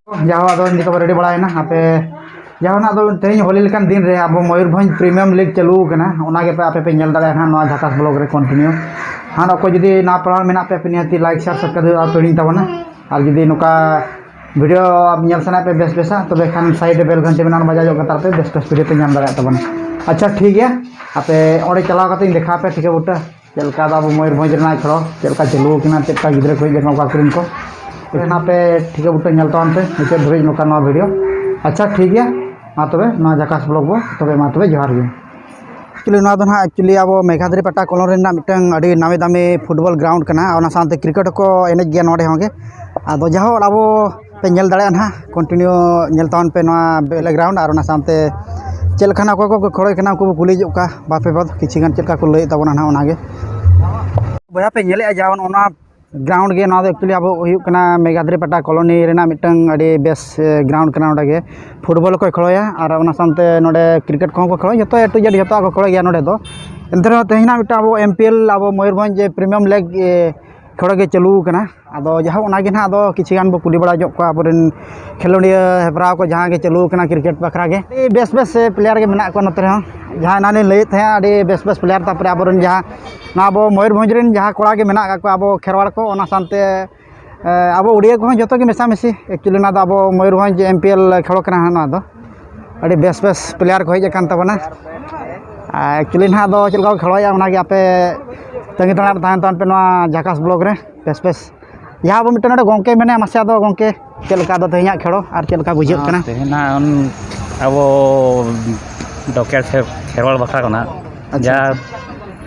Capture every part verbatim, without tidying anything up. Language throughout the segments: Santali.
ᱡᱟᱦᱳ, ᱟᱫᱚ ᱱᱤᱛᱚᱜ ᱵᱚ ᱨᱮᱰᱤ ᱵᱟᱲᱟᱭᱮᱱᱟ᱾ ᱟᱯᱮ ᱡᱟᱦᱟᱸ ᱱᱟᱜ ᱫᱚ ᱛᱮᱦᱮᱧ ᱦᱳᱞᱤ ᱞᱮᱠᱟᱱ ᱫᱤᱱ ᱨᱮ ᱟᱵᱚ ᱢᱚᱭᱩᱨᱵᱷᱚᱸᱡᱽ ᱯᱨᱤᱢᱤᱭᱟᱢ ᱞᱤᱜᱽ ᱪᱟᱹᱞᱩ ᱟᱠᱟᱱᱟ, ᱚᱱᱟ ᱜᱮ ᱯᱮ ᱟᱯᱮ ᱯᱮ ᱧᱮᱞ ᱫᱟᱲᱮᱭᱟᱜᱼᱟ ᱱᱟᱦᱟᱜ ᱱᱚᱣᱟ ᱡᱷᱟᱠᱟᱥ ᱵᱞᱚᱜᱽ ᱨᱮ ᱠᱚᱱᱴᱤᱱᱤᱭᱩ᱾ ᱦᱟᱸᱜ ᱚᱠᱚᱭ ᱡᱩᱫᱤ ᱱᱟᱣᱟ ᱯᱟᱲᱦᱟᱣ ᱢᱮᱱᱟᱜ ᱯᱮᱭᱟ, ᱯᱮ ᱱᱤᱦᱟᱹᱛ ᱞᱟᱭᱤᱠ, ᱥᱮᱭᱟᱨ, ᱥᱟᱵᱥᱠᱨᱟᱭᱤᱵᱽ ᱟᱨ ᱯᱮ ᱦᱤᱲᱤᱧ ᱛᱟᱵᱚᱱᱟ᱾ ᱟᱨ ᱡᱩᱫᱤ ᱱᱚᱝᱠᱟ ᱵᱷᱤᱰᱤᱭᱳ ᱧᱮᱞ ᱥᱟᱱᱟᱭᱮᱫ ᱯᱮ ᱵᱮᱥ ᱵᱮᱥᱟ, ᱛᱚᱵᱮ ᱠᱷᱟᱱ ᱥᱟᱭᱤᱰ ᱨᱮ ᱵᱮᱞ ᱜᱷᱟᱱᱴᱤ ᱢᱮᱱᱟᱜᱼᱟ, ᱚᱱᱟ ᱵᱟᱡᱟᱣ ᱧᱚᱜ ᱠᱟᱛᱟ ᱯᱮ, ᱵᱮᱥ ᱵᱮᱥ ᱵᱷᱤᱰᱤᱭᱳ ᱯᱮ ᱧᱟᱢ ᱫᱟᱲᱮᱭᱟᱜ ᱛᱟᱵᱚᱱᱟ᱾ ᱟᱪᱪᱷᱟ, ᱴᱷᱤᱠ ᱜᱮᱭᱟ, ᱟᱯᱮ ᱚᱸᱰᱮ ᱪᱟᱞᱟᱣ ᱠᱟᱛᱮ ᱤᱧ ᱫᱮᱠᱷᱟᱣ ᱟᱯᱮ ᱴᱷᱤᱠᱟᱹ ᱵᱩᱴᱟᱹ ᱪᱮᱫ ᱞᱮᱠᱟ ᱫᱚ ᱟᱵᱚ ᱢᱚᱭᱩᱨᱵᱷᱚᱸᱡᱽ ᱨᱮᱱᱟᱜ ᱠᱷᱮᱞᱳ ᱪᱮᱫ ᱞᱮᱠᱟ ᱪᱟᱹᱞᱩ ᱟᱠᱟᱱᱟ, ᱪᱮᱫ ᱞᱮᱠᱟ ᱜᱤᱫᱽᱨᱟᱹ ᱠᱚ ᱦᱮᱡ ᱟᱠᱟᱱᱟ, ᱚᱠᱟ ᱠᱚᱨᱮᱱ ᱠᱚ᱾ ᱛᱚᱵᱮ ᱱᱟᱦᱟᱜ ᱯᱮ ᱴᱷᱤᱠᱟᱹ ᱵᱩᱴᱟᱹ ᱧᱮᱞ ᱛᱟᱵᱚᱱ ᱯᱮ ᱢᱩᱪᱟᱹᱫ ᱫᱷᱟᱹᱵᱤᱡ ᱱᱚᱝᱠᱟ ᱱᱚᱣᱟ ᱵᱷᱤᱰᱤᱭᱳ᱾ ᱟᱪᱪᱷᱟ, ᱴᱷᱤᱠ ᱜᱮᱭᱟ, ᱢᱟ ᱛᱚᱵᱮ ᱱᱚᱣᱟ ᱡᱷᱟᱠᱟᱥ ᱵᱞᱚᱜᱽ ᱵᱚ, ᱛᱚᱵᱮ ᱢᱟ ᱛᱚᱵᱮ ᱡᱚᱦᱟᱨ ᱜᱮ᱾ ᱮᱠᱪᱩᱭᱮᱞᱤ ᱱᱚᱣᱟ ᱫᱚ ᱱᱟᱦᱟᱜ ᱮᱠᱪᱩᱭᱮᱞᱤ ᱟᱵᱚ ᱢᱮᱜᱷᱟᱫᱽᱨᱤ ᱯᱟᱴᱟ ᱠᱚᱞᱚᱱ ᱨᱮᱱᱟᱜ ᱢᱤᱫᱴᱟᱝ ᱟᱹᱰᱤ ᱱᱟᱢᱤ ᱫᱟᱢᱤ ᱯᱷᱩᱴᱵᱚᱞ ᱜᱨᱟᱣᱩᱱᱰ ᱠᱟᱱᱟ, ᱚᱱᱟ ᱥᱟᱶᱛᱮ ᱠᱨᱤᱠᱮᱴ ᱦᱚᱸᱠᱚ ᱮᱱᱮᱡ ᱜᱮᱭᱟ ᱱᱚᱰᱮ ᱦᱚᱸ ᱜᱮ᱾ ᱟᱫᱚ ᱡᱟᱦᱳᱠ, ᱟᱵᱚ ᱯᱮ ᱧᱮᱞ ᱫᱟᱲᱮᱭᱟᱜᱼᱟ ᱱᱟᱦᱟᱜ, ᱠᱚᱱᱴᱤᱱᱤᱭᱩ ᱧᱮᱞ ᱛᱟᱵᱚᱱ ᱯᱮ ᱱᱚᱣᱟ ᱵᱮᱠᱜᱨᱟᱣᱩᱱᱰ, ᱟᱨ ᱚᱱᱟ ᱥᱟᱶᱛᱮ ᱪᱮᱫ ᱞᱮᱠᱟ ᱱᱟᱜ ᱚᱠᱚᱭ ᱠᱚᱠᱚ ᱠᱷᱮᱞᱳᱲ ᱠᱟᱱᱟ, ᱩᱱᱠᱩ ᱵᱚ ᱠᱩᱞᱤ ᱧᱚᱜ ᱠᱚᱣᱟ ᱵᱟᱨ ᱯᱮ ᱵᱟᱨ, ᱠᱤᱪᱷᱩ ᱜᱟᱱ ᱪᱮᱫ ᱞᱮᱠᱟ ᱠᱚ ᱞᱟᱹᱭᱮᱫ ᱛᱟᱵᱚᱱᱟ ᱱᱟᱦᱟᱜ ᱚᱱᱟᱜᱮ᱾ ᱵᱚᱭᱦᱟ ᱯᱮ ᱧᱮᱞᱮᱫᱼᱟ ᱡᱟᱦᱟᱸ ᱚᱱᱟ ᱜᱨᱟᱣᱩᱱᱰ ᱜᱮ, ᱱᱚᱣᱟ ᱫᱚ ᱮᱠᱪᱩᱭᱮᱞᱤ ᱟᱵᱚ ᱦᱩᱭᱩᱜ ᱠᱟᱱᱟ ᱢᱮᱜᱷᱟᱫᱽᱨᱤ ᱯᱟᱴᱟ ᱠᱚᱞᱚᱱᱤ ᱨᱮᱱᱟᱜ ᱢᱤᱫᱴᱟᱝ ᱟᱹᱰᱤ ᱵᱮᱥ, ᱮ, ᱜᱨᱟᱣᱩᱱᱰ ᱠᱟᱱᱟ᱾ ᱱᱚᱰᱮ ᱜᱮ ᱯᱷᱩᱴᱵᱚᱞ ᱦᱚᱸᱠᱚ ᱠᱷᱮᱞᱳᱭᱟ ᱟᱨ ᱚᱱᱟ ᱥᱟᱶᱛᱮ ᱱᱚᱰᱮ ᱠᱨᱤᱠᱮᱴ ᱠᱚᱦᱚᱸ ᱠᱚ ᱠᱷᱮᱞᱳᱭᱟ, ᱡᱚᱛᱚ A to Z ᱡᱚᱛᱚᱣᱟᱜ ᱠᱚ ᱠᱷᱮᱞᱳᱭ ᱜᱮᱭᱟ ᱱᱚᱰᱮ ᱫᱚ᱾ ᱮᱱᱛᱮ ᱨᱮᱦᱚᱸ ᱛᱮᱦᱮᱧ ᱱᱟᱜ ᱢᱤᱫᱴᱟᱝ ᱟᱵᱚ M P L, ᱟᱵᱚ ᱢᱚᱭᱩᱨᱵᱷᱚᱸᱡᱽ ᱯᱨᱤᱢᱤᱭᱟᱢ ᱞᱤᱜᱽ, ᱮ, ᱠᱷᱮᱞᱳ ᱜᱮ ᱪᱟᱹᱞᱩ ᱟᱠᱟᱱᱟ᱾ ᱟᱫᱚ ᱡᱟᱦᱳᱠ, ᱚᱱᱟᱜᱮ ᱱᱟᱦᱟᱜ ᱟᱫᱚ ᱠᱤᱪᱷᱩ ᱜᱟᱱ ᱵᱚ ᱠᱩᱞᱤ ᱵᱟᱲᱟ ᱧᱚᱜ ᱠᱚᱣᱟ ᱟᱵᱚᱨᱮᱱ ᱠᱷᱮᱞᱳᱰᱤᱭᱟᱹ ᱦᱮᱯᱨᱟᱣ ᱠᱚ ᱡᱟᱦᱟᱸ ᱜᱮ ᱪᱟᱹᱞᱩ ᱟᱠᱟᱱᱟ ᱠᱨᱤᱠᱮᱴ ᱵᱟᱠᱷᱨᱟ ᱜᱮ᱾ ᱟᱹᱰᱤ ᱵᱮᱥ ᱵᱮᱥ ᱯᱞᱮᱭᱟᱨ ᱜᱮ ᱢᱮᱱᱟᱜ ᱠᱚᱣᱟ ᱱᱚᱛᱮ ᱨᱮᱦᱚᱸ, ᱡᱟᱦᱟᱸ ᱮᱱᱟᱱ ᱞᱤᱧ ᱞᱟᱹᱭᱮᱫ ᱛᱟᱦᱮᱸᱫ, ᱟᱹᱰᱤ ᱵᱮᱥ ᱵᱮᱥ ᱯᱞᱮᱭᱟᱨ᱾ ᱛᱟᱨᱯᱚᱨᱮ ᱟᱵᱚᱨᱮᱱ ᱡᱟᱦᱟᱸ ᱱᱚᱣᱟ ᱟᱵᱚ ᱢᱚᱭᱩᱨᱵᱷᱚᱸᱡᱽ ᱨᱮᱱ ᱡᱟᱦᱟᱸ ᱠᱚᱲᱟ ᱜᱮ ᱢᱮᱱᱟᱜ ᱟᱠᱟᱫ ᱠᱚᱣᱟ ᱟᱵᱚ ᱠᱷᱮᱨᱣᱟᱲ ᱠᱚ, ᱚᱱᱟ ᱥᱟᱶᱛᱮ, ᱮ, ᱟᱵᱚ ᱩᱲᱤᱭᱟ ᱠᱚᱦᱚᱸ ᱡᱚᱛᱚ ᱜᱮ ᱢᱮᱥᱟᱢᱤᱥᱤ᱾ ᱮᱠᱪᱩᱭᱮᱞᱤ ᱱᱚᱣᱟ ᱫᱚ ᱟᱵᱚ ᱢᱚᱭᱩᱨᱵᱷᱚᱸᱡᱽ M P L ᱠᱷᱮᱞᱳ ᱠᱟᱱᱟ ᱦᱟᱸᱜ ᱱᱚᱣᱟ ᱫᱚ᱾ ᱟᱹᱰᱤ ᱵᱮᱥ ᱵᱮᱥ ᱯᱞᱮᱭᱟᱨ ᱠᱚ ᱦᱮᱡ ᱟᱠᱟᱱ ᱛᱟᱵᱚᱱᱟ᱾ ᱟᱨ ᱮᱠᱪᱩᱭᱮᱞᱤ ᱱᱟᱦᱟᱜ ᱫᱚ ᱪᱮᱫ ᱞᱮᱠᱟ ᱠᱚ ᱠᱷᱮᱞᱳᱭᱟ, ᱚᱱᱟᱜᱮ ᱟᱯᱮ ᱛᱟᱺᱜᱤ ᱛᱟᱲᱟᱜ ᱨᱮ ᱛᱟᱦᱮᱱ ᱛᱟᱵᱚᱱ ᱯᱮ ᱱᱚᱣᱟ ᱡᱷᱟᱠᱟᱥ ᱵᱞᱚᱜᱽ ᱨᱮ᱾ ᱵᱮᱥ ᱵᱮᱥ᱾ ᱡᱟᱦᱟᱸ ᱟᱵᱚ ᱢᱤᱫᱴᱮᱱ ᱱᱚᱰᱮ ᱜᱚᱢᱠᱮ ᱢᱮᱱᱟᱭᱟ, ᱢᱟᱥᱮ ᱟᱫᱚ ᱜᱚᱢᱠᱮ, ᱪᱮᱫ ᱞᱮᱠᱟ ᱟᱫᱚ ᱛᱮᱦᱮᱧᱟᱜ ᱠᱷᱮᱞᱳ ᱟᱨ ᱪᱮᱫ ᱞᱮᱠᱟ ᱵᱩᱡᱷᱟᱹᱜ ᱠᱟᱱᱟ? ᱛᱮᱦᱮᱧ ᱱᱟᱦᱟᱜ ᱟᱵᱚ ᱰᱚᱠᱮᱨ ᱠᱷᱮ-, ᱠᱷᱮᱨᱣᱟᱲ ᱵᱟᱠᱷᱨᱟ ᱠᱷᱚᱱᱟᱜ ᱟᱪᱪᱷᱟ, ᱡᱟ ᱟᱪᱪᱷᱟ᱾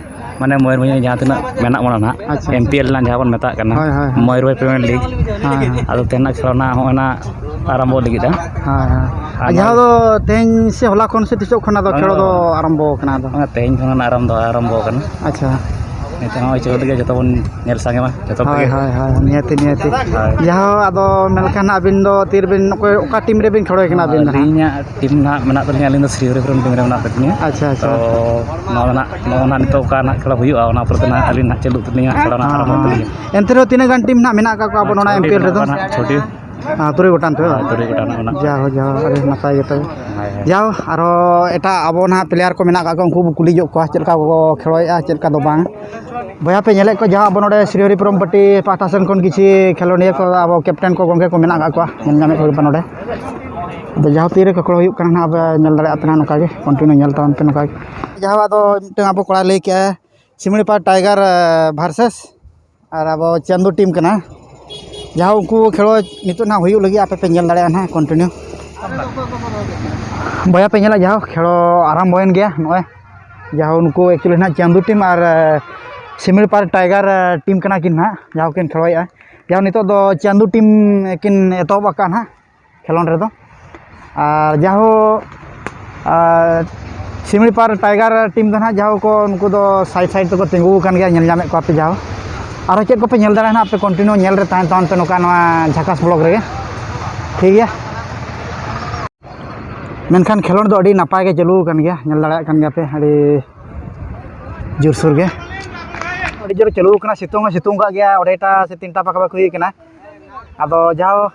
ᱢᱟᱱᱮ ᱢᱚᱭᱩᱨᱵᱷᱚᱸᱡᱽ ᱨᱮ ᱡᱟᱦᱟᱸ ᱛᱤᱱᱟᱹᱜ ᱢᱮᱱᱟᱜ ᱵᱚᱱᱟ ᱱᱟᱦᱟᱜ, ᱟᱪᱪᱷᱟ, ᱟᱪᱪᱷᱟ᱾ M P L ᱨᱮᱱᱟᱜ ᱡᱟᱦᱟᱸ ᱵᱚᱱ ᱢᱮᱛᱟᱜ ᱠᱟᱱᱟ, ᱦᱳᱭ, ᱦᱳᱭ, ᱦᱳᱭ᱾ ᱢᱚᱭᱩᱨᱵᱷᱚᱸᱡᱽ ᱯᱨᱤᱢᱤᱭᱟᱨ ᱞᱤᱜᱽ, ᱦᱮᱸ, ᱦᱮᱸ᱾ ᱟᱫᱚ ᱛᱮᱦᱮᱧᱟᱜ ᱠᱷᱮᱞᱳ ᱱᱟᱦᱟᱜ ᱦᱚᱸᱜᱼᱚᱭ ᱱᱟᱦᱟᱜ ᱟᱨᱟᱢᱵᱚ ᱞᱟᱹᱜᱤᱫᱼᱟ᱾ ᱦᱮᱸ, ᱦᱮᱸ᱾ ᱟᱨ ᱟᱨ ᱡᱟᱦᱟᱸ ᱱᱚᱣᱟ ᱫᱚ ᱛᱮᱦᱮᱧ ᱥᱮ ᱦᱚᱞᱟ ᱠᱷᱚᱱ ᱥᱮ ᱛᱤᱥᱚᱜ ᱠᱷᱚᱱ ᱟᱫᱚ ᱵᱟᱝᱟ, ᱠᱷᱮᱞᱳ ᱫᱚ ᱵᱟᱝᱟ᱾ ᱟᱨᱟᱢᱵᱚ ᱟᱠᱟᱱᱟ ᱟᱫᱚ? ᱵᱟᱝᱟ, ᱛᱮᱦᱮᱧ ᱠᱷᱚᱱ ᱟᱨᱟᱢ ᱫᱚ ᱟᱨᱟᱢᱵᱚ ᱟᱠᱟᱱᱟ᱾ ᱟᱪᱪᱷᱟ᱾ ᱱᱤᱛᱚᱜ ᱦᱚᱸ ᱪᱚᱞ ᱨᱮᱜᱮ ᱡᱚᱛᱚ ᱵᱚᱱ ᱧᱮᱞ ᱥᱟᱸᱜᱮ ᱢᱟ, ᱡᱚᱛᱚ ᱦᱳᱭ, ᱠᱚᱜᱮ᱾ ᱦᱳᱭ, ᱦᱳᱭ, ᱱᱤᱦᱟᱹᱛᱤ, ᱱᱤᱦᱟᱹᱛᱤ᱾ ᱦᱳᱭ᱾ ᱡᱟᱦᱳᱠ, ᱟᱫᱚ ᱢᱮᱱᱠᱷᱟᱱ ᱟᱹᱵᱤᱱ ᱫᱚ ᱛᱤ ᱨᱮᱵᱤᱱ, ᱚᱠᱚᱭ, ᱚᱠᱟ ᱴᱤᱢ ᱨᱮᱵᱤᱱ ᱠᱷᱮᱞᱳᱭ ᱠᱟᱱᱟ ᱟᱹᱵᱤᱱ ᱫᱚ ᱦᱟᱸᱜ? ᱟᱹᱞᱤᱧᱟᱜ ᱴᱤᱢ ᱱᱟᱦᱟᱜ ᱢᱮᱱᱟᱜ ᱛᱟᱹᱞᱤᱧᱟ, ᱟᱹᱞᱤᱧ ᱫᱚ ᱥᱨᱤᱦᱚᱨᱤᱯᱩᱨ ᱨᱮᱱ ᱴᱤᱢ ᱨᱮ ᱢᱮᱱᱟᱜ ᱞᱤᱧᱟ᱾ ᱟᱪᱪᱷᱟ, ᱟᱪᱪᱷᱟ, ᱛᱚ, ᱟᱪᱪᱷᱟ᱾ ᱱᱚᱣᱟ ᱫᱚ ᱱᱟᱦᱟᱜ, ᱱᱚᱣᱟ ᱱᱟᱦᱟᱜ ᱱᱤᱛᱚᱜ ᱚᱠᱟ ᱱᱟᱦᱟᱜ ᱠᱷᱮᱞᱟ ᱦᱩᱭᱩᱜᱼᱟ, ᱚᱱᱟ ᱯᱚᱨᱮ ᱫᱚ ᱱᱟᱦᱟᱜ ᱟᱹᱞᱤᱧ ᱱᱟᱦᱟᱜ ᱪᱟᱹᱞᱩ ᱩᱛᱟᱹᱨ ᱞᱤᱧᱟ, ᱠᱷᱮᱞᱟ ᱱᱟᱦᱟᱜ ᱦᱮᱸ, ᱟᱨᱟᱢᱵᱚ ᱦᱮᱸ, ᱩᱛᱟᱹᱨ ᱦᱮᱸ᱾ ᱞᱤᱧᱟ᱾ ᱮᱱᱛᱮ ᱨᱮᱦᱚᱸ ᱛᱤᱱᱟᱹᱜ ᱜᱟᱱ ᱴᱤᱢ ᱱᱟᱦᱟᱜ ᱢᱮᱱᱟᱜ ᱟᱠᱟᱫ ᱠᱚᱣᱟ ᱟᱵᱚ ᱱᱚᱰᱮ ᱪᱷᱚᱴᱤ M P L ᱢᱮᱱᱟᱜ ᱨᱮᱫᱚ? ᱠᱚᱣᱟ ᱱᱟᱦᱟᱜ, ᱪᱷᱚᱴᱤ᱾ ᱛᱩᱨᱩᱭ ᱜᱚᱴᱟᱝ ᱛᱮ ᱵᱟᱝ? ᱛᱩᱨᱩᱭ ᱜᱚᱴᱟᱝ ᱚᱱᱟ᱾ ᱡᱟᱦᱳ, ᱡᱟᱦᱳ, ᱟᱹᱰᱤ ᱱᱟᱯᱟᱭ ᱜᱮ ᱛᱚᱵᱮ᱾ ᱦᱳᱭ, ᱦᱳᱭ᱾ ᱡᱟᱦᱳ, ᱟᱨᱦᱚᱸ ᱮᱴᱟᱜ ᱟᱵᱚ ᱱᱟᱦᱟᱜ ᱯᱞᱮᱭᱟᱨ ᱠᱚ ᱢᱮᱱᱟᱜ ᱟᱠᱟᱫ ᱠᱚᱣᱟ, ᱩᱱᱠᱩ ᱵᱚ ᱠᱩᱞᱤ ᱧᱚᱜ ᱠᱚᱣᱟ, ᱪᱮᱫ ᱞᱮᱠᱟ ᱠᱚ ᱠᱷᱮᱞᱳᱭᱮᱫᱼᱟ, ᱪᱮᱫ ᱞᱮᱠᱟ ᱫᱚ ᱵᱟᱝ᱾ ᱵᱚᱭᱦᱟ ᱯᱮ ᱧᱮᱞᱮᱫ ᱠᱚᱣᱟ, ᱡᱟᱦᱟᱸ ᱟᱵᱚ ᱱᱚᱰᱮ ᱥᱨᱤᱦᱚᱨᱤᱯᱩᱨᱚᱢ ᱯᱟᱴᱤ ᱯᱟᱦᱴᱟ ᱥᱮᱱ ᱠᱷᱚᱱ ᱠᱤᱪᱷᱩ ᱠᱷᱮᱞᱳᱰᱤᱭᱟᱹ ᱠᱚ, ᱟᱵᱚ ᱠᱮᱯᱴᱮᱱ ᱠᱚ, ᱜᱚᱢᱠᱮ ᱠᱚ ᱢᱮᱱᱟᱜ ᱟᱠᱟᱫ ᱠᱚᱣᱟ, ᱧᱮᱞ ᱧᱟᱢᱮᱫ ᱠᱚᱣᱟ ᱯᱮ ᱱᱚᱰᱮ᱾ ᱟᱫᱚ ᱡᱟᱦᱳ, ᱛᱤᱨᱮ ᱠᱚᱠᱲᱚ ᱦᱩᱭᱩᱜ ᱠᱟᱱᱟ ᱱᱟᱦᱟᱜ, ᱯᱮ ᱧᱮᱞ ᱫᱟᱲᱮᱭᱟᱜ ᱠᱟᱱᱟ ᱱᱚᱝᱠᱟ ᱜᱮ, continue ᱧᱮᱞ ᱛᱟᱵᱚᱱ ᱯᱮ ᱱᱚᱝᱠᱟ ᱜᱮ᱾ ᱡᱟᱦᱳ, ᱟᱫᱚ ᱢᱤᱫᱴᱟᱝ ᱟᱵᱚ ᱠᱚᱲᱟᱭ ᱞᱟᱹᱭ ᱠᱮᱜᱼᱟ, ᱥᱤᱢᱲᱤᱯᱟᱲ ᱴᱟᱭᱜᱟᱨ, ᱟᱨ ᱟᱵᱚ ᱪᱟᱸᱫᱩ ᱴᱤᱢ ᱠᱟᱱᱟ᱾ ᱡᱟᱦᱳ, ᱩᱱᱠᱩ ᱠᱷᱮᱞᱳᱰ ᱱᱤᱛᱚᱜ ᱱᱟᱦᱟᱜ ᱦᱩᱭᱩᱜ ᱞᱟᱹᱜᱤᱫ, ᱟᱯᱮ ᱯᱮ ᱧᱮᱞ ᱫᱟᱲᱮᱭᱟᱜᱼᱟ ᱱᱟᱦᱟᱜ continue᱾ ᱵᱚᱭᱦᱟ ᱯᱮ ᱧᱮᱞᱟ, ᱡᱟᱦᱳ, ᱠᱷᱮᱞᱳ ᱟᱨᱟᱢᱵᱚᱭᱮᱱ ᱜᱮᱭᱟ ᱱᱚᱜᱼᱚᱭ᱾ ᱡᱟᱦᱳ, ᱩᱱᱠᱩ actually ᱱᱟᱦᱟᱜ ᱪᱟᱸᱫᱩ ᱴᱤᱢ ᱟᱨ, ᱮ, ᱥᱤᱢᱲᱤᱯᱟᱲ ᱴᱟᱭᱜᱟᱨ, ᱮ, ᱴᱤᱢ ᱠᱟᱱᱟ ᱠᱤᱱ ᱱᱟᱦᱟᱜ, ᱡᱟᱦᱳ ᱠᱤᱱ ᱠᱷᱮᱞᱳᱭᱮᱫᱼᱟ᱾ ᱡᱟᱦᱳ, ᱱᱤᱛᱚᱜ ᱫᱚ ᱪᱟᱸᱫᱩ ᱴᱤᱢ ᱠᱤᱱ ᱮᱛᱚᱦᱚᱵ ᱟᱠᱟᱫᱼᱟ ᱱᱟᱦᱟᱜ ᱠᱷᱮᱞᱳᱰ ᱨᱮᱫᱚ᱾ ᱟᱨ ᱡᱟᱦᱳ, ᱟᱨ ᱥᱤᱢᱲᱤᱯᱟᱲ ᱴᱟᱭᱜᱟᱨ ᱴᱤᱢ ᱫᱚ ᱱᱟᱦᱟᱜ ᱡᱟᱦᱳ ᱠᱚ, ᱩᱱᱠᱩ ᱫᱚ side side ᱛᱮᱠᱚ ᱛᱤᱸᱜᱩ ᱟᱠᱟᱱ ᱜᱮᱭᱟ, ᱧᱮᱞ ᱧᱟᱢᱮᱫ ᱠᱚᱣᱟ ᱯᱮ ᱡᱟᱦᱳ᱾ ᱟᱨᱦᱚᱸ ᱪᱮᱫ ᱠᱚᱯᱮ ᱧᱮᱞ ᱫᱟᱲᱮᱭᱟᱜᱼᱟ ᱱᱟᱦᱟᱜ, ᱟᱯᱮ continue ᱧᱮᱞ ᱨᱮ ᱛᱟᱦᱮᱱ ᱛᱟᱵᱚᱱ ᱯᱮ ᱱᱚᱝᱠᱟ ᱱᱚᱣᱟ ᱡᱷᱟᱠᱟᱥ vlog ᱨᱮᱜᱮ, ᱴᱷᱤᱠ ᱜᱮᱭᱟ᱾ ᱢᱮᱱᱠᱷᱟᱱ ᱠᱷᱮᱞᱳᱰ ᱫᱚ ᱟᱹᱰᱤ ᱱᱟᱯᱟᱭ ᱜᱮ ᱪᱟᱹᱞᱩ ᱟᱠᱟᱱ ᱜᱮᱭᱟ, ᱧᱮᱞ ᱫᱟᱲᱮᱭᱟᱜ ᱠᱟᱱ ᱜᱮᱭᱟ ᱯᱮ ᱟᱹᱰᱤ ᱡᱳᱨᱥᱳᱨ ᱜᱮ, ᱟᱹᱰᱤ ᱡᱳᱨ ᱪᱟᱹᱞᱩ ᱟᱠᱟᱱᱟ᱾ ᱥᱤᱛᱩᱝ ᱦᱚᱸ ᱥᱤᱛᱩᱝ ᱟᱠᱟᱫ ᱜᱮᱭᱟ, ᱚᱲᱟᱭᱴᱟ ᱥᱮ ᱛᱤᱱᱴᱟ ᱯᱟᱠᱟ ᱯᱟᱠᱤ ᱦᱩᱭ ᱟᱠᱟᱱᱟ᱾ ᱟᱫᱚ ᱡᱟᱦᱳ,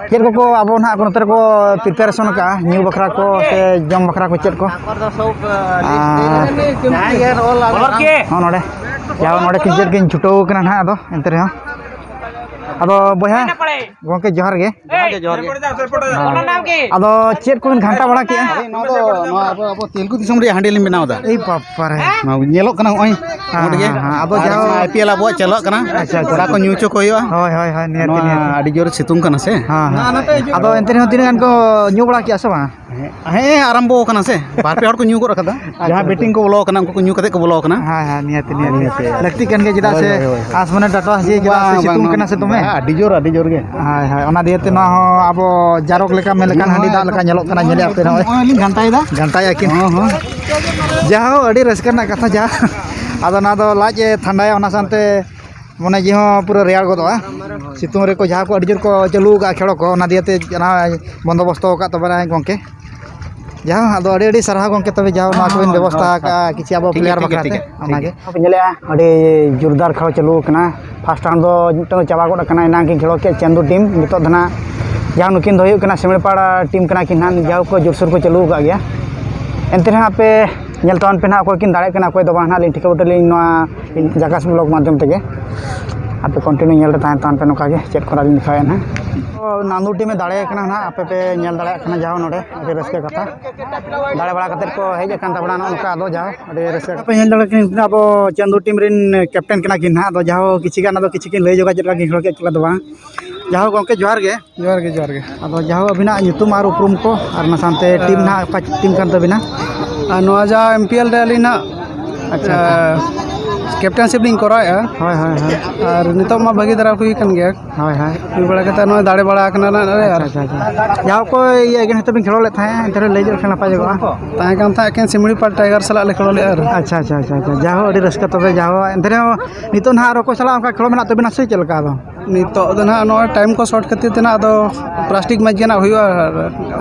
ᱪᱮᱫ ᱠᱚᱠᱚ ᱟᱵᱚ ᱱᱟᱦᱟᱜ ᱠᱚ ᱱᱚᱛᱮ ᱨᱮᱠᱚ preparation ᱟᱠᱟᱫᱼᱟ, ᱧᱩ ᱵᱟᱠᱷᱨᱟ ᱠᱚ ᱥᱮ ᱡᱚᱢ ᱵᱟᱠᱷᱨᱟ ᱠᱚ ᱪᱮᱫ ᱠᱚ? ᱟᱨ ᱦᱚᱸ ᱱᱚᱰᱮ, ᱡᱟᱦᱳ, ᱱᱚᱰᱮ ᱠᱤᱱ ᱪᱮᱫ ᱠᱤᱱ ᱪᱷᱩᱴᱟᱹᱣ ᱠᱟᱱᱟ ᱱᱟᱦᱟᱜ, ᱟᱫᱚ ᱮᱱᱛᱮ ᱨᱮᱦᱚᱸ, ᱟᱫᱚ ᱵᱚᱭᱦᱟ, ᱜᱚᱢᱠᱮ ᱡᱚᱦᱟᱨ ᱜᱮ᱾ ᱡᱚᱦᱟᱨ ᱜᱮ, ᱡᱚᱦᱟᱨ ᱜᱮ᱾ ᱦᱮᱸ᱾ ᱟᱫᱚ ᱪᱮᱫ ᱠᱚᱵᱤᱱ ᱜᱷᱟᱱᱴᱟ ᱵᱟᱲᱟ ᱠᱮᱜᱼᱟ? ᱱᱚᱣᱟ ᱫᱚ, ᱱᱚᱣᱟ ᱟᱵᱚ, ᱟᱵᱚ ᱛᱮᱞᱮᱜᱩ ᱫᱤᱥᱚᱢ ᱨᱮᱭᱟᱜ ᱦᱟᱺᱰᱤ ᱞᱤᱧ ᱵᱮᱱᱟᱣ ᱮᱫᱟ᱾ ᱮᱭ ᱵᱟᱯᱟᱨᱮ᱾ ᱱᱚᱣᱟ ᱧᱮᱞᱚᱜ ᱠᱟᱱᱟ ᱱᱚᱜᱼᱚᱭ, ᱦᱮᱸ, ᱚᱸᱰᱮ ᱜᱮ᱾ ᱦᱮᱸ, ᱦᱮᱸ, ᱟᱫᱚ ᱟᱨ ᱡᱟᱦᱟᱸ ᱱᱚᱣᱟ IPL ᱟᱵᱚᱣᱟᱜ ᱪᱟᱞᱟᱜ ᱠᱟᱱᱟ᱾ ᱟᱪᱪᱷᱟ, ᱟᱪᱪᱷᱟ᱾ ᱠᱚᱲᱟ ᱠᱚ ᱧᱩ ᱦᱚᱪᱚ ᱠᱚ ᱦᱩᱭᱩᱜᱼᱟ᱾ ᱦᱳᱭ, ᱦᱳᱭ, ᱦᱳᱭ, ᱱᱤᱦᱟᱹᱛ, ᱱᱚᱣᱟ ᱱᱤᱦᱟᱹᱛ᱾ ᱟᱹᱰᱤ ᱡᱳᱨ ᱥᱤᱛᱩᱝ ᱠᱟᱱᱟ ᱥᱮ᱾ ᱦᱮᱸ, ᱦᱮᱸ᱾ ᱟᱫᱚ ᱮᱱᱛᱮ ᱨᱮᱦᱚᱸ ᱛᱤᱱᱟᱹᱜ ᱜᱟᱱ ᱠᱚ ᱧᱩ ᱵᱟᱲᱟ ᱠᱮᱜᱼᱟ ᱥᱮ ᱵᱟᱝ? ᱦᱮᱸ, ᱦᱮᱸ, ᱟᱨᱟᱢᱵᱚ ᱟᱠᱟᱱᱟ ᱥᱮ᱾ ᱵᱟᱨ ᱯᱮ ᱦᱚᱲ ᱠᱚ ᱧᱩ ᱜᱚᱫ ᱟᱠᱟᱫᱟ᱾ ᱟᱪᱪᱷᱟ, ᱡᱟᱦᱟᱸ ᱟᱪᱪᱷᱟ᱾ Batting ᱠᱚ ᱵᱚᱞᱚ ᱟᱠᱟᱱᱟ, ᱩᱱᱠᱩ ᱠᱚ ᱧᱩ ᱠᱟᱛᱮ ᱠᱚ ᱵᱚᱞᱚ ᱟᱠᱟᱱᱟ᱾ ᱦᱮᱸ, ᱦᱮᱸ, ᱱᱤᱦᱟᱹᱛ, ᱱᱤᱦᱟᱹᱛ᱾ ᱱᱤᱦᱟᱹᱛ᱾ ᱞᱟᱹᱠᱛᱤ ᱠᱟᱱ ᱜᱮᱭᱟ, ᱪᱮᱫᱟᱜ ᱥᱮ ᱦᱳᱭ, ᱦᱳᱭ, ᱦᱳᱭ᱾ ᱟᱥ ᱢᱟᱱᱮ ᱴᱟᱴᱟ ᱦᱟᱹᱥᱩᱭᱮ, ᱪᱮᱫᱟᱜ ᱥᱮ ᱵᱟᱝ, ᱥᱤᱛᱩᱝ ᱵᱟᱝ, ᱠᱟᱱᱟ ᱥᱮ ᱫᱚᱢᱮ᱾ ᱵᱟᱝ, ᱟᱹᱰᱤ ᱡᱳᱨ, ᱟᱹᱰᱤ ᱡᱳᱨ ᱜᱮ᱾ ᱦᱳᱭ, ᱦᱳᱭ, ᱚᱱᱟ ᱫᱤᱭᱮ ᱛᱮ ᱱᱚᱣᱟ ᱦᱚᱸ ᱟᱵᱚ ᱡᱟᱨᱚᱠ ᱞᱮᱠᱟ ᱢᱮᱱ ᱞᱮᱠᱷᱟᱱ ᱦᱟᱺᱰᱤ ᱫᱟᱜ ᱞᱮᱠᱟ ᱧᱮᱞᱚᱜ ᱠᱟᱱᱟ, ᱧᱮᱞᱮᱫ ᱟᱯᱮ ᱱᱚᱜᱼᱚᱭ᱾ ᱱᱚᱜᱼᱚᱭ ᱞᱤᱧ ᱜᱷᱟᱱᱴᱟᱭᱮᱫᱟ᱾ ᱜᱷᱟᱱᱴᱟᱭᱮᱫᱼᱟ ᱠᱤᱱ᱾ ᱦᱚᱸ, ᱦᱚᱸ᱾ ᱡᱟᱦᱳ, ᱟᱹᱰᱤ ᱨᱟᱹᱥᱠᱟᱹ ᱨᱮᱱᱟᱜ ᱠᱟᱛᱷᱟ ᱡᱟ᱾ ᱟᱫᱚ ᱱᱚᱣᱟ ᱫᱚ ᱞᱟᱡ ᱮ ᱴᱷᱟᱱᱰᱟᱭᱟ, ᱚᱱᱟ ᱥᱟᱶᱛᱮ ᱢᱚᱱᱮ ᱡᱤᱣᱤ ᱦᱚᱸ ᱯᱩᱨᱟᱹ ᱨᱮᱭᱟᱲ ᱜᱚᱫᱚᱜᱼᱟ᱾ ᱥᱤᱛᱩᱝ ᱨᱮᱠᱚ ᱡᱟᱦᱟᱸ ᱠᱚ ᱟᱹᱰᱤ ᱡᱳᱨ ᱠᱚ ᱪᱟᱹᱞᱩ ᱟᱠᱟᱫᱼᱟ ᱠᱷᱮᱞ ᱠᱚ, ᱚᱱᱟ ᱫᱤᱭᱮ ᱛᱮ ᱚᱱᱟ ᱵᱚᱱᱫᱳᱵᱚᱥᱛᱚ ᱟᱠᱟᱫ ᱛᱟᱵᱚᱱᱟᱭ ᱜᱚᱢᱠᱮ᱾ ᱡᱟᱦᱟᱸ ᱟᱫᱚ ᱟᱹᱰᱤ ᱟᱹᱰᱤ ᱥᱟᱨᱦᱟᱣ ᱜᱚᱢᱠᱮ, ᱛᱚᱵᱮ ᱡᱟᱦᱟᱸ ᱱᱚᱣᱟ ᱠᱚᱵᱤᱱ ᱵᱮᱵᱚᱥᱛᱷᱟ ᱟᱠᱟᱫᱼᱟ ᱠᱤᱪᱷᱩ ᱟᱵᱚ ᱴᱷᱤᱠ ᱜᱮᱭᱟ, player ᱴᱷᱤᱠ ᱜᱮᱭᱟ, ᱵᱟᱠᱷᱨᱟ ᱴᱷᱤᱠ ᱛᱮ, ᱜᱮᱭᱟ, ᱴᱷᱤᱠ ᱚᱱᱟᱜᱮ᱾ ᱜᱮᱭᱟ᱾ ᱧᱮᱞᱮᱜᱼᱟ, ᱟᱹᱰᱤ ᱡᱳᱨᱫᱟᱨ ᱠᱷᱮᱞ ᱪᱟᱹᱞᱩ ᱟᱠᱟᱱᱟ᱾ First round ᱫᱚ ᱢᱤᱫᱴᱟᱝ ᱫᱚ ᱪᱟᱵᱟ ᱜᱚᱫ ᱟᱠᱟᱱᱟ, ᱮᱱᱟᱝ ᱠᱤᱱ ᱠᱷᱮᱞᱳᱜ ᱠᱮᱫ ᱪᱟᱸᱫᱩ team᱾ ᱱᱤᱛᱚᱜ ᱫᱚ ᱱᱟᱜ ᱡᱟᱦᱟᱸ ᱱᱩᱠᱤᱱ ᱫᱚ ᱦᱩᱭᱩᱜ ᱠᱟᱱᱟ ᱥᱤᱢᱲᱤᱯᱟᱲ team ᱠᱟᱱᱟ ᱠᱤᱱ ᱱᱟᱜ, ᱡᱟᱦᱳᱠ ᱠᱚ ᱡᱳᱨᱥᱳᱨ ᱠᱚ ᱪᱟᱹᱞᱩ ᱟᱠᱟᱫ ᱜᱮᱭᱟ᱾ ᱮᱱᱛᱮ ᱨᱮᱦᱚᱸ ᱟᱯᱮ ᱧᱮᱞ ᱛᱟᱵᱚᱱ ᱯᱮ ᱱᱟᱜ, ᱚᱠᱚᱭ ᱠᱤᱱ ᱫᱟᱲᱮᱭᱟᱜ ᱠᱟᱱᱟ, ᱚᱠᱚᱭ ᱫᱚ ᱵᱟᱝ ᱱᱟᱜ, ᱞᱤᱧ ᱴᱷᱤᱠᱟᱹ ᱵᱩᱴᱟᱹ ᱞᱤᱧ ᱱᱚᱣᱟ ᱡᱟᱠᱟᱥ vlog ᱢᱟᱫᱽᱫᱷᱚᱢ ᱛᱮᱜᱮ᱾ ᱟᱯᱮ continue ᱧᱮᱞ ᱨᱮ ᱛᱟᱦᱮᱸ ᱛᱟᱵᱚᱱ ᱯᱮ, ᱱᱚᱝᱠᱟ ᱜᱮ ᱪᱮᱫ ᱠᱚ ᱱᱟᱜ ᱞᱤᱧ ᱫᱮᱠᱷᱟᱣᱮᱫ ᱱᱟᱜ᱾ ᱛᱚ, ᱱᱟᱱᱫᱩ team ᱮ ᱫᱟᱲᱮ ᱟᱠᱟᱱᱟ ᱱᱟᱜ, ᱟᱯᱮ ᱯᱮ ᱧᱮᱞ ᱫᱟᱲᱮᱭᱟᱜ ᱠᱟᱱᱟ ᱡᱟᱦᱟᱸ ᱱᱚᱰᱮ, ᱟᱹᱰᱤ ᱨᱟᱹᱥᱠᱟᱹ ᱠᱟᱛᱷᱟ᱾ ᱫᱟᱲᱮ ᱵᱟᱲᱟ ᱠᱟᱛᱮᱫ ᱠᱚ ᱦᱮᱡ ᱟᱠᱟᱱ ᱛᱟᱵᱚᱱᱟ ᱱᱚᱜᱼᱚ ᱱᱚᱝᱠᱟ, ᱟᱫᱚ ᱡᱟᱦᱳ ᱟᱹᱰᱤ ᱨᱟᱹᱥᱠᱟᱹ ᱠᱟᱛᱷᱟ᱾ ᱯᱮ ᱧᱮᱞ ᱫᱟᱲᱮᱭᱟᱜ ᱠᱟᱱᱟ, ᱟᱵᱚ ᱪᱟᱸᱫᱩ team ᱨᱮᱱ captain ᱠᱟᱱᱟ ᱠᱤᱱ ᱱᱟᱜ, ᱟᱫᱚ ᱡᱟᱦᱳ ᱠᱤᱪᱷᱩ ᱜᱟᱱ ᱟᱫᱚ ᱠᱤᱪᱷᱩ ᱠᱤᱱ ᱞᱟᱹᱭ ᱧᱚᱜᱟ ᱪᱮᱫ ᱞᱮᱠᱟ ᱠᱤᱱ ᱠᱷᱮᱞ ᱠᱮᱫ ᱠᱷᱮᱞᱟ ᱫᱚ ᱵᱟᱝ᱾ ᱡᱟᱦᱳ ᱜᱚᱢᱠᱮ ᱡᱚᱦᱟᱨ ᱜᱮ᱾ ᱡᱚᱦᱟᱨ ᱜᱮ, ᱡᱚᱦᱟᱨ ᱜᱮ᱾ ᱟᱫᱚ ᱡᱟᱦᱳ ᱟᱹᱵᱤᱱᱟᱜ ᱧᱩᱛᱩᱢ ᱟᱨ ᱩᱯᱨᱩᱢ ᱠᱚ ᱟᱨ ᱚᱱᱟ ᱥᱟᱶᱛᱮ team ᱱᱟᱜ ᱚᱠᱟ team ᱠᱟᱱ ᱛᱟᱹᱵᱤᱱᱟ? ᱟᱨ ᱱᱚᱣᱟ ᱡᱟᱦᱟᱸ M P L ᱨᱮ ᱟᱹᱞᱤᱧ ᱱᱟᱜ, ᱟᱪᱪᱷᱟ, ᱟᱪᱪᱷᱟ᱾ ᱟᱸ, captainship ᱞᱤᱧ ᱠᱚᱨᱟᱣᱮᱫᱼᱟ᱾ ᱦᱳᱭ, ᱦᱳᱭ, ᱦᱳᱭ᱾ ᱟᱨ ᱱᱤᱛᱚᱜ ᱢᱟ ᱵᱷᱟᱹᱜᱤ ᱫᱷᱟᱨᱟ ᱦᱩᱭ ᱟᱠᱟᱱ ᱜᱮᱭᱟ᱾ ᱦᱳᱭ, ᱦᱳᱭ᱾ ᱦᱩᱭ ᱵᱟᱲᱟ ᱠᱟᱛᱮ ᱱᱚᱜᱼᱚᱭ ᱫᱟᱲᱮ ᱵᱟᱲᱟ ᱟᱠᱟᱱᱟ ᱱᱟᱜ ᱞᱮ᱾ ᱟᱪᱪᱷᱟ, ᱟᱨ ᱟᱪᱪᱷᱟ, ᱟᱪᱪᱷᱟ᱾ ᱡᱟᱦᱳ ᱠᱚ ᱤᱭᱟᱹ against ᱛᱮᱵᱤᱱ ᱠᱷᱮᱞᱳ ᱞᱮᱫ ᱛᱟᱦᱮᱸᱫ, ᱮᱱᱛᱮ ᱨᱮᱦᱚᱸ ᱞᱟᱹᱭ ᱧᱚᱜ ᱞᱮᱠᱷᱟᱱ ᱱᱟᱯᱟᱭ ᱧᱚᱜᱚᱜᱼᱟ᱾ ᱛᱟᱦᱮᱸ ᱠᱟᱱ ᱛᱟᱦᱮᱸᱫ ᱮᱠᱮᱱ ᱥᱤᱢᱲᱤ ᱯᱟᱲ Tiger ᱥᱟᱞᱟᱜ ᱞᱮ ᱠᱷᱮᱞᱳ ᱞᱮᱫᱼᱟ ᱟᱨ᱾ ᱟᱪᱪᱷᱟ, ᱟᱪᱪᱷᱟ, ᱟᱪᱪᱷᱟ, ᱟᱪᱪᱷᱟ᱾ ᱡᱟᱦᱳ ᱟᱹᱰᱤ ᱨᱟᱹᱥᱠᱟᱹ, ᱛᱚᱵᱮ ᱡᱟᱦᱳ ᱮᱱᱛᱮ ᱨᱮᱦᱚᱸ ᱱᱤᱛᱚᱜ ᱱᱟᱦᱟᱜ ᱟᱨ ᱚᱠᱚᱭ ᱥᱟᱞᱟᱜ ᱚᱱᱠᱟ ᱠᱷᱮᱞᱳ ᱢᱮᱱᱟᱜ ᱛᱟᱹᱵᱤᱱᱟ ᱥᱮ ᱪᱮᱫ ᱞᱮᱠᱟ ᱟᱫᱚ? ᱱᱤᱛᱚᱜ ᱫᱚ ᱱᱟᱦᱟᱜ ᱱᱚᱜᱼᱚᱭ time ᱠᱚ short ᱠᱷᱟᱹᱛᱤᱨ ᱛᱮ ᱱᱟᱦᱟᱜ ᱟᱫᱚ plastic match ᱜᱮ ᱱᱟᱦᱟᱜ ᱦᱩᱭᱩᱜᱼᱟ᱾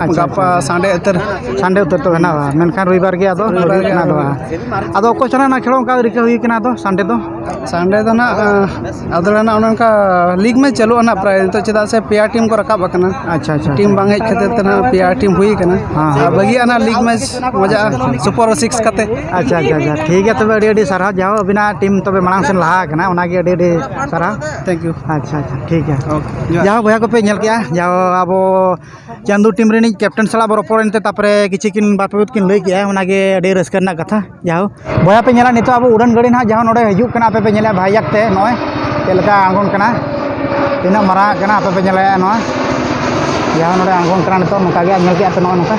ᱟᱪᱪᱷᱟ, ᱜᱟᱯᱟ ᱟᱪᱪᱷᱟ, ᱟᱪᱪᱷᱟ᱾ Sunday ᱩᱛᱟᱹᱨ᱾ Sunday ᱩᱛᱟᱹᱨ ᱛᱚ ᱦᱮᱱᱟᱜᱼᱟ, ᱢᱮᱱᱠᱷᱟᱱ ᱨᱚᱵᱤᱵᱟᱨ ᱜᱮ ᱟᱫᱚ ᱨᱚᱵᱤᱵᱟᱨ ᱦᱩᱭᱩᱜ ᱜᱮ ᱠᱟᱱᱟ ᱟᱫᱚ᱾ ᱦᱩᱭᱩᱜᱼᱟ᱾ ᱟᱫᱚ ᱚᱠᱚᱭ ᱥᱟᱞᱟᱜ ᱱᱟᱜ ᱠᱷᱮᱞᱳ ᱚᱱᱠᱟ ᱨᱤᱠᱟᱹ ᱦᱩᱭ ᱠᱟᱱᱟ ᱟᱫᱚ Sunday ᱫᱚ? Sunday ᱫᱚ ᱱᱟᱦᱟᱜ, ᱟᱸ, ᱟᱫᱚ ᱱᱟᱦᱟᱜ ᱚᱱᱮ ᱚᱱᱠᱟ league match ᱪᱟᱹᱞᱩᱜᱼᱟ ᱱᱟᱦᱟᱜ ᱯᱨᱟᱭ ᱱᱤᱛᱚᱜ, ᱪᱮᱫᱟᱜ ᱥᱮ ᱯᱮᱭᱟ team ᱠᱚ ᱨᱟᱠᱟᱵ ᱟᱠᱟᱱᱟ᱾ ᱟᱪᱪᱷᱟ, ᱟᱪᱪᱷᱟ, team ᱟᱪᱪᱷᱟ᱾ ᱵᱟᱝ ᱦᱮᱡ ᱠᱷᱟᱹᱛᱤᱨ ᱛᱮ ᱱᱟᱦᱟᱜ ᱯᱮᱭᱟ team ᱦᱩᱭ ᱠᱟᱱᱟ᱾ ᱦᱮᱸ, ᱦᱮᱸ᱾ ᱟᱨ ᱵᱷᱟᱹᱜᱤᱭᱟᱜ ᱱᱟᱦᱟᱜ league match ᱢᱚᱡᱟᱜᱼᱟ, ᱟᱪᱪᱷᱟ, ᱟᱪᱪᱷᱟ᱾ Super Six ᱠᱟᱛᱮ᱾ ᱟᱪᱪᱷᱟ, ᱟᱪᱪᱷᱟ, ᱟᱪᱪᱷᱟ᱾ ᱴᱷᱤᱠ ᱜᱮᱭᱟ, ᱛᱚᱵᱮ ᱟᱹᱰᱤ ᱟᱹᱰᱤ ᱥᱟᱨᱦᱟᱣ, ᱡᱟᱦᱳ ᱟᱹᱵᱤᱱᱟᱜ team ᱛᱚᱵᱮ ᱢᱟᱲᱟᱝ ᱥᱮᱱ ᱞᱟᱦᱟ ᱟᱠᱟᱱᱟ, ᱚᱱᱟᱜᱮ ᱟᱹᱰᱤ ᱟᱹᱰᱤ ᱥᱟᱨᱦᱟᱣ᱾ Thank you᱾ ᱟᱪᱪᱷᱟ, ᱟᱪᱪᱷᱟ, ᱴᱷᱤᱠ ᱜᱮᱭᱟ᱾ Okay, ᱡᱚᱦᱟᱨ᱾ ᱡᱟᱦᱳ ᱵᱚᱭᱦᱟ ᱠᱚᱯᱮ ᱧᱮᱞ ᱠᱮᱜᱼᱟ, ᱡᱟᱦᱳ ᱟᱵᱚ ᱪᱟᱸᱫᱩ team ᱨᱤᱱᱤᱡ captain ᱥᱟᱞᱟᱜ ᱵᱚ ᱨᱚᱯᱚᱲ ᱮᱱᱛᱮ, ᱛᱟᱨᱯᱚᱨᱮ ᱠᱤᱪᱷᱩ ᱠᱤᱱ ᱵᱟᱨ ᱯᱮ ᱵᱚᱛ ᱠᱤᱱ ᱞᱟᱹᱭ ᱠᱮᱜᱼᱟ, ᱚᱱᱟᱜᱮ ᱟᱹᱰᱤ ᱨᱟᱹᱥᱠᱟᱹ ᱨᱮᱱᱟᱜ ᱠᱟᱛᱷᱟ᱾ ᱡᱟᱦᱳ ᱵᱚᱭᱦᱟ ᱯᱮ ᱧᱮᱞᱟ, ᱱᱤᱛᱚᱜ ᱟᱵᱚ ᱩᱰᱟᱹᱱ ᱜᱟᱹᱰᱤ ᱱᱟᱦᱟᱜ ᱡᱟᱦᱳ ᱱᱚᱰᱮ ᱦᱤᱡᱩᱜ ᱠᱟᱱᱟ, ᱟᱯᱮ ᱯᱮ ᱧᱮᱞᱮᱜᱼᱟ ᱵᱷᱟᱭᱡᱟᱠ ᱛᱮ ᱱᱚᱜᱼᱚᱭ ᱪᱮᱫ ᱞᱮᱠᱟ ᱟᱬᱜᱚᱱ ᱠᱟᱱᱟ, ᱛᱤᱱᱟᱹᱜ ᱢᱟᱨᱟᱝ ᱟᱜ ᱠᱟᱱᱟ, ᱟᱯᱮ ᱯᱮ ᱧᱮᱞᱮᱜᱼᱟ ᱱᱚᱣᱟ ᱡᱟᱦᱳ ᱱᱚᱰᱮ ᱟᱬᱜᱚᱱ ᱠᱟᱱᱟ ᱱᱤᱛᱚᱜ, ᱱᱚᱝᱠᱟ ᱜᱮ ᱧᱮᱞ ᱠᱮᱜᱼᱟ ᱯᱮ ᱱᱚᱜᱼᱚᱭ ᱱᱚᱝᱠᱟ᱾